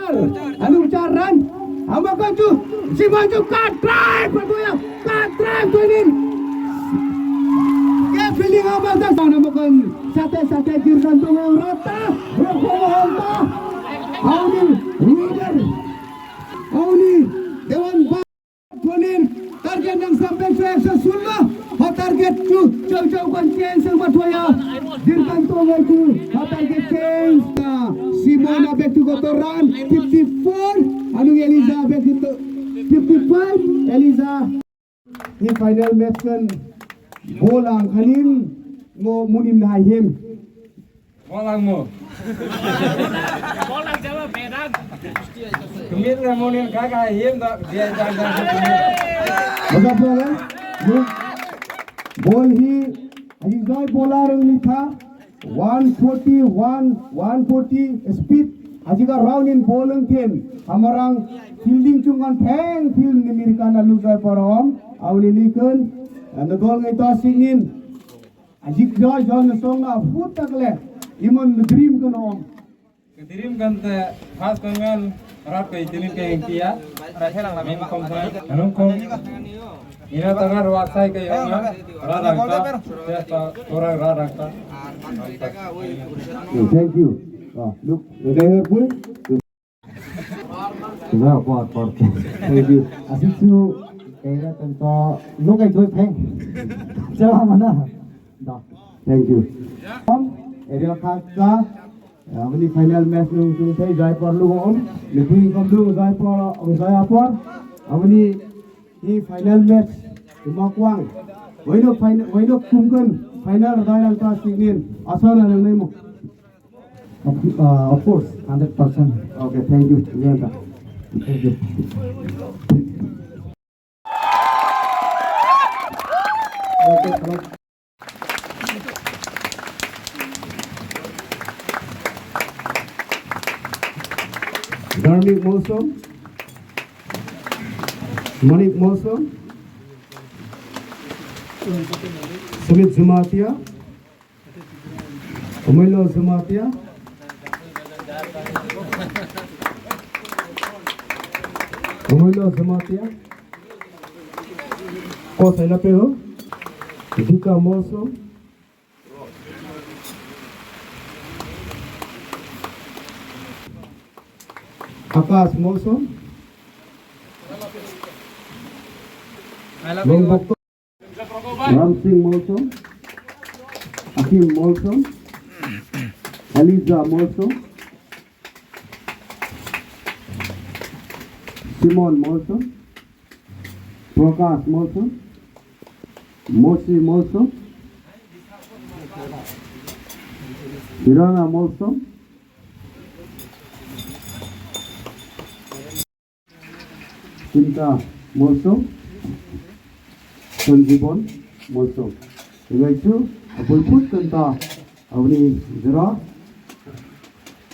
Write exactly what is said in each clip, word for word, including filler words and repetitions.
Anu char run. Amakan tu, si maju cut drive, patuya, cut drive tunin. Ke feeling ama tak sana makan. Sate sate jirkan tu rata, rokok rata. Auni leader, Auni Dewan Ba-, tunin. Target nang sampai saya sesulah. Ho target tu, jauh-jauh kan change sama tuaya. Jirkan tu lagi. Ho target change ta. Simona back to go to run. Fifty-four. Anu Eliza back to fifty-five. Eliza. Ni final match kan bola angkanin mo munin nahim. Bolang mo. Bolang jaba bedang. Kemit ra monin kaka him da dia jang jang. Boga bola. Bol hi. Aji jai bola rang ni tha. One forty, one, one forty speed. Aji ka round in bowling ten. Amarang fielding chungan theng field ni mirkana lujai parom. Auli likun. And the goal ngai to singin. Ajik joy joy na song na food takle. Imon dream kono. Dream kan te first time rat kai tini ke kia. Min kom sa. Anong kom. Ina tangar waksai ke yong na. Rat rangta. Testa orang rat rangta. Thank you. Oh, look, the guy here, boy. Thank you. Asik su, kaya tento, no kaya joy peng. Jawa mana? Da. Thank you. Om, area khaka, aboni final match nung sung sai jai por lu om, lebui kom lu jai por, om jai apor, aboni ni final match, tuma kuang. Waino final, waino kumkan final jai lang ta singin, asal na nang nai mo. Of, uh, of course, hundred percent. Okay, thank you. Jayanta. Thank you. Dharmik Molsom, Manik Molsom, Sumit Jumatia, Omoilo Jamatia. Omoilo Jamatia. Kosaila Pero. Dika Molsom. Akash Molsom. Long Bokto. Ramsing Molsom, Akim Molsom, Eliza Molsom, Simon Molsom, Prakash Molsom, Mosi Molsom, Hirana Molsom, Tinta Molsom, Sanjibon Molsom. Ingaichu, abui put tinta, abuni jera,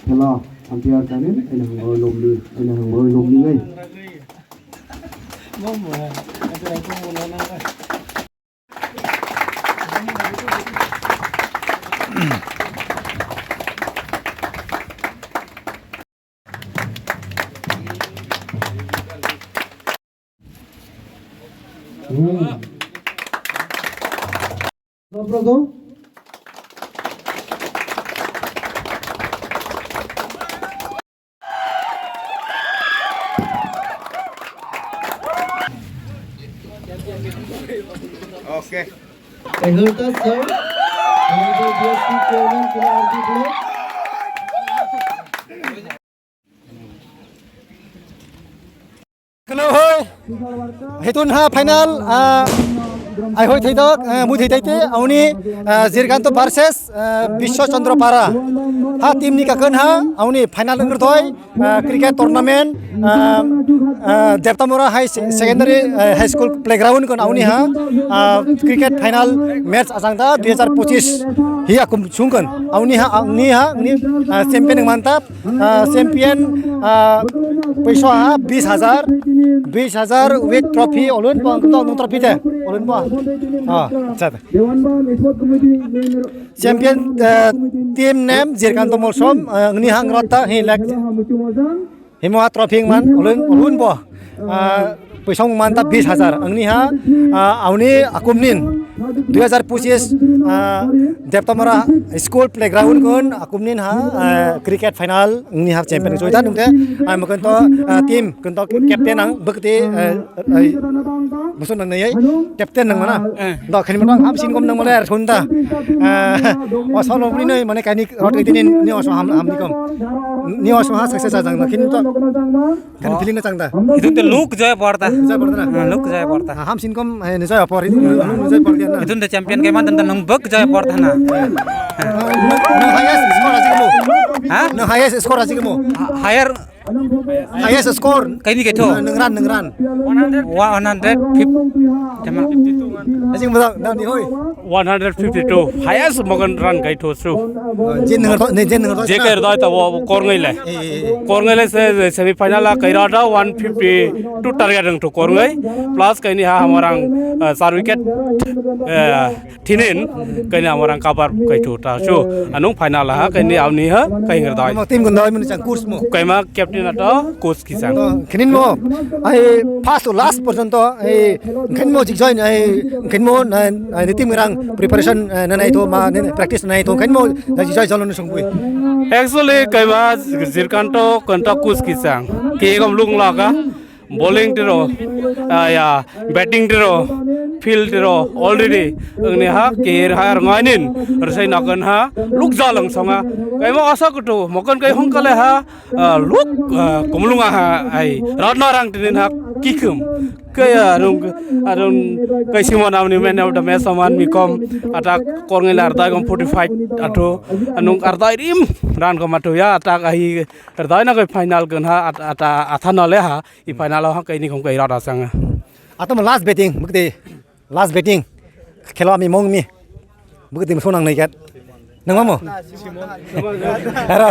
thela, ampia kanin, aina hangbo lomni, aina hangbo lomni ngai. Okay. Kaihoita sir, Honorable D S P Chairman, Kula R D Block. Hello, hoi. Hitun ha final, ah, ai hoi thai dok, ah, mui thai thai te, auni, ah, Jirkanto versus, ah, Biswa Chandra Para. Ha team ni kakan ha, auni final ngroi. Ah, cricket tournament, ah, ah, Deptamura High Se-, Secondary, ah, High School playground kon auni ha, ah, cricket final match achang ta dui hajar pochis hi akum sung kon auni ha, auni ha, ni, ah, champion manta, ah, champion, ah, paisa ha bis hajar, bis hajar with trophy olun pang to trophy te olun pa. Ah, chat. Champion, eh, team name Jirkanto Molsom, eh, ni hang rota hi lek. Himo ha trophy man ulun ulun bo. Ah, poisa wng man ta bis hajar. Angni ha, ah, auni akumnin dui hajar pochis, ah, Deptamara school playground kun akumnin ha, ah, cricket final angni ha champion choi ta nungte. Ai mokon to, ah, team kun to captain ang bwkti, ah, ai musun nang nai captain nang mana. Eh. Do khani motong ham sin kom nang male ar thun ta. Ah, o solo ni noi mane kani rot ni ni oso ham ham ni kom. Ni oso ha success ajang khini to. Kan feeling na changda. Itu te look jaya porta. Jaya porta na? Hmm, look jaya porta. Ah, ham sin kom, eh, ni jaya por, ni jaya por dia na. Itu te champion ke man dan nung bek jaya porta na. Ah, nung highest score aji mo. Ha? Nung highest score aji mo. Ha-, higher. Highest score. Kaini ke tho? Ah, nung run, nung run. One hundred fifty. Aji mo da, da ni hoi. One hundred fifty-two, highest mogon run kai thu su. Je nang to, ne je nang to. Je kai rda ta wo korngai le. Eh, eh, eh. Korngai le se semi final a kai rda one fifty-two target rang thu korngai. Plus kaini ha hamorang, eh, sar wicket, eh, thinin kaini hamorang cover kai thu ta su. Anung final ha kaini amni ha kai rda. Mo team gundai mun chang course mo. Kaima captain ato coach kisang. Oh, khenin mo, ai first to last porjonto, ai khenin mo jik join, ai khenin mo na, ai team rang preparation, eh, na nai to ma, ne, practice na nai to, khenin mo na jik join jolon sungpui. Actually, kaima jirkanto konta coach kisang. Ke gom lung laga, bowling tiro, ah, ya, batting tiro, field tiro, already. Angni ha, ke ha, ngainin, rasai nakan ha, luk jalang songa. Kaima asa kutu, mokan kai hongkale ha, ah, luk, ah, kumlunga ha, ai, radna rang tinin ha, kikum. Kaya arung, arung, kai simon amni man of the match saman mi kom, atak korngai lar dai kom forty-five atu, anung ardai rim, ran kom atu ya, atak ai, ardai na kai final kan ha, at-, ata, atha na le ha, i final ha kai ni kom kai rada sanga. Atam last betting, bukti. Last betting. Khelo ami mong mi. Bukti musung nang naikat. Nang mamo? Aro.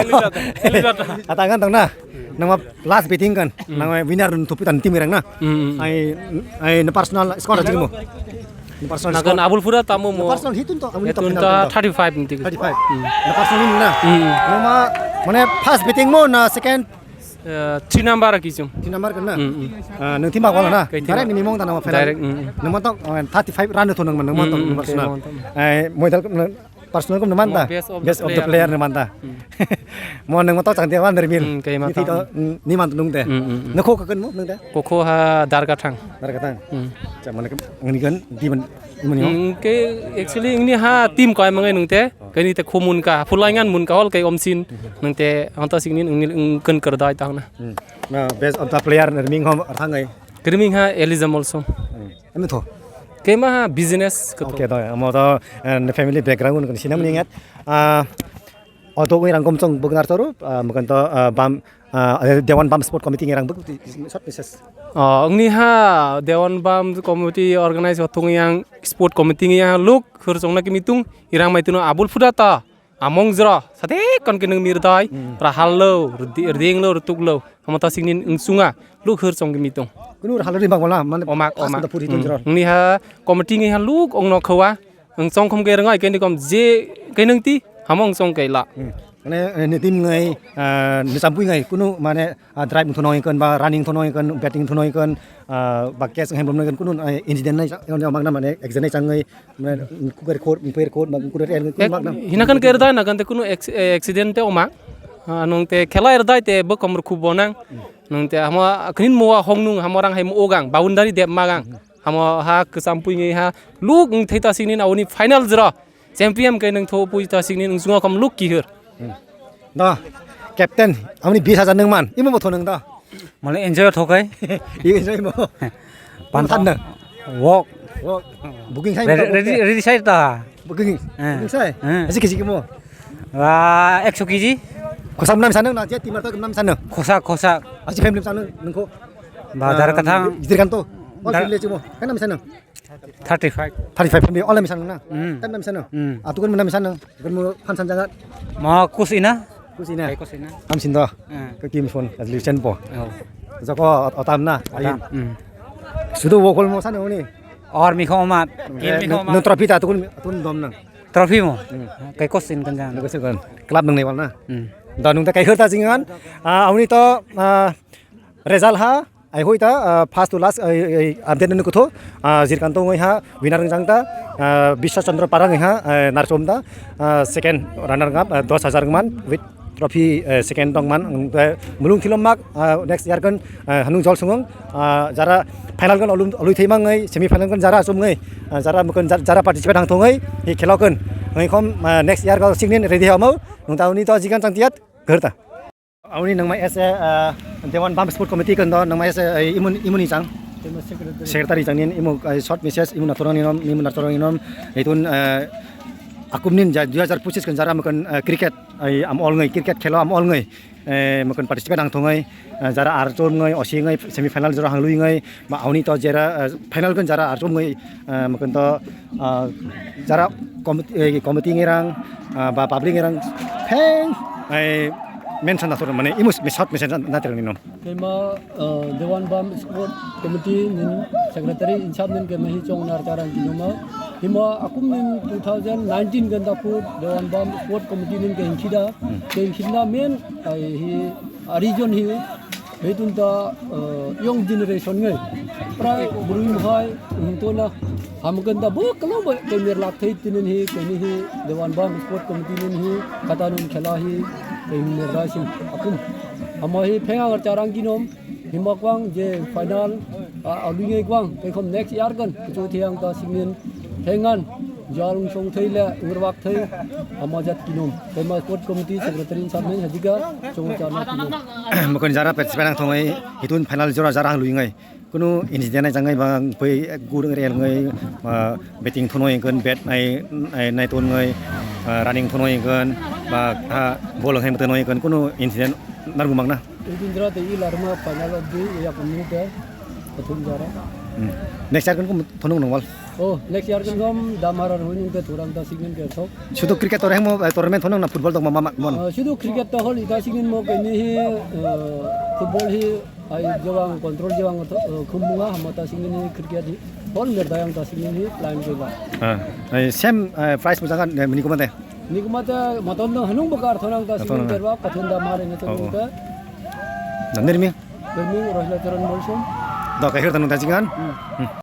Atangan tang na. Nang ma last betting kan. Nang ma winner dun tupi tan team rang na. Hmm. Ai, ai na personal score aji mo. Na personal Nagan score. Abul pura tamu mo. Na personal hitun to, abul Hitun to ta thirty-five niti. Thirty-five. Hmm. Na personal ni na. Hmm. Nang ma mane first betting mo na second Eh, three number kisum. Three number kan na? Mm, mm. Ah, nung thima wala na? Kai thima. Direct ni mong ta na ma final. Direct, mm, mm. Nung ma tong, oh, thirty-five run thon nung ma, nung ma tong, Mm, mm, personal. Kai mong tong. Eh, modal ko, personal ko nung man ta? Mo best of the Best of the player. Player nung man ta? Mm. Mo nung ma tong chang dia wan der mil. Mm, kai ma Ni tong. Thito, mm, ni man nung de. Mm, mm, mm. Nung ko ka kan mo nung de? Ko ko ha dar ka thang. Dar ka thang. Mm. Cha mane ka, ngani kan, di man, di man yo. Mm, ke actually ini ha team kai mangai nung te. Kaini te khumun ka, phulaingan mun ka hol kai omsin. Nang te ang ta singni nang nil ang kan kar dai ta na. Hmm. Na best of the player na riming hom arthangai. Kriming ha Elijah Molsom. Hmm. Ano tho. Kema ha business ka to. Okay, doi. Amo to, eh, family background kan sinam ningat. Ah, oto ngi rangkom chong bugnar toru, ah, makan to, ah, bam, ah, Dewan Bam Sport Committee ngi rang bug, short message. Oh, ngni ha Dewan Bam Committee organize otung yang Sport Committee ngi yang luk khur chong na kimitung irang mai tuno abul phuda ta. Among jra, sate kon ke nung mirdai, Hmm. Rahal lo, rdi-, rding lo, rtuk lo, hamata singni ungsunga, luk hur chong gimi tong. Kunu rahal ri bang wala, mane Omak, pas omak. Kuda puri Hmm. tun jra. Ngi ha, committee ngi ha luk ong no khawa, ung chong khum ke rngai, keni kom je, kenung ti, hamong chong ke la. Hmm. Mane, eh, ni team ngai, ah, ni champui ngai, kunu mane, ah, drive thunoi kan, ba running thunoi kan, batting thunoi kan, ah, ba catch ngai bomnoi kan, kunu, eh, incident nai, yang yang magna mane, accident nai changai, Mane, kuker khor, kuker khor, ma kuker el, kuker Ek-, mak na. Hina kan ker dai na kan te kunu ex-, eh, accident te oma. Ah, nung te khela er dai te bo komor khub bonang. Nung te hamo khin mo hong nung hamo rang hai mo ogang, boundary dep magang. Hamo ha kwcham pui ngi ha luk ng thai ta singni na oni final jra. Champion kai nung tho pui ta singni nung sunga kom luk ki hur. Hmm. Da, captain, amni bis hajar nung man, imo bo thonang da. Mane enjoy thokai. Imo enjoy mo. Pan Pan na. Wok. Wok. Booking sai Ready, mo. Ready, ready sai ta. Booking. Eh. Booking sai. Eh. Aji kiji kimo. Wah, ekso kiji. Kosam nam sanang na, je timar to nam sanang. Khosa, khosa. Aji family sanang nungko. Bazar Ah, kathang. Gidir kan to. Wal Dar- family chimo. Kan nam sanang. Thirty-five. Thirty-five ni ola misan na? Hmm. Tan misan na? Hmm. Atukun mana misan na? Kan mo phan san jaga. Ma kus ina? Kus ina? Kai kus ina? Am sin do. Hmm. Ka kim phone as liu chen po. Oh. Joko ot-, otam na? Otam. Ayin. Hmm. Sudo wo kol mo san ni? Or mi khomat. Kim mi khomat. Nung trophy ta atukun, atukun dom na? Trophy mo? Hmm. Kai kus in kan jan. Nung kus in kan. Club nung ni wal na? Hmm. Da nung da kaihor ta jingan. Ah, auni to, ah, result ha. Ai hui ta, ah, first to last, ai, ai, update nung kutho. Ah, Jirkanto ngoi ha, winner nung jang ta. Ah, Biswas Chandra Parang ha, eh, narsom ta. Ah, second runner up, ah, dos hajar man with trophy, eh, second tong man. Eh, mulung thilom mak, ah, next year kan, eh, hanung jol sungong. Ah, jara final kan olum, olui thei mangai, semi final kan jara asum ngai. Ah, jara mukun jar-, jara participate hang thongai, hi khelo kan. Ngai khom, ah, next year kan singnin ready ha mau. Nung ta uni to jigan chang tiat, gerta. Auni nangma ese, ah, Dewan Bam Sport Committee kondo nangma ese, eh, imun, imuni chang. Tema secretary. Secretary chang nin imu, eh, short message imu naturang ninom, imu naturang ninom. Itun, eh, akum nin ja dui hajar pochiskan jara mukun, eh, cricket, eh, am all ngai, cricket khelo am all ngai. Eh, mukun participate ang thongai, eh, jara ar chom ngai, osi ngai, semi final jara hanglui ngai, ma auni to jera, eh, final kan jara ar chom ngai, eh, mukun to, ah, jara committee, eh, committee ngerang, ah, ba public ngerang, pheng, eh, mention na thoro mane imus misat message na terang ninom. Kema, eh, Dewan Bam Sport Committee nin secretary insap nin kema hi chong nar charang kinoma. Hima akum nin two thousand nineteen ganda pur Dewan Bam Sport Committee nin ke hinkhida. Hmm. Ke hinkhida men, ai hi, a region hi, Beitun ta, eh, young generation ngai. Prai burui muhai, hingtona, hamkan ta bo kalong ba, kemir lak thai tinin hi, keni hi, Dewan Bam Sport Committee nin hi, kata nun khela hi, kemir rasim, akum. Ama hi phenga ngar charang ginom, hima kwang je final, a, alui ngai kwang, kekhom next year kan, kechu thiang ta singin, Thengan, jalung song thei le, ngrwak thei, ama jat kinom. Tema sport committee secretary in sabnai hajika, chong chana kinom. Mokon jara pet sepanang thongai, hitun final jora jara lui ngai. Kunu incident nai jangai bang pui gur ngai rel ngai, ah, batting thono ingkon, bat nai, nai, nai ton ngai, ah, running thono ingkon, ba ha ball ngai mutano ingkon, kunu incident nargu magna. Indra te ilarma final of the yakumni te, pathum jara. Hmm. Next year kan kum thonung nongwal. Oh, next year kan gom damar ar hunin ke thurang ta singin ke thok. Sudu cricket tor hemo, eh, tournament thonung na football dong ma, ma, mon. Ah, sudu cricket ta hol ita singin mo ke ni hi, eh, football hi ai jawang control jawang tho-, eh, khum munga hamo ta singin hi cricket hi hol mer dayang ta singin hi line ke ba. Ah, eh, same, eh, price mo jangan, eh, mini kumate. Ni kumate maton dong hanung bakar thonang ta singin Thonang. Terwa pathum damar ini Oh, oh. Thonung ke. Dan nirmi? Nirmi Rohila Charan Molsom. Dok akhir tanung ta jingan. Hmm. Hmm.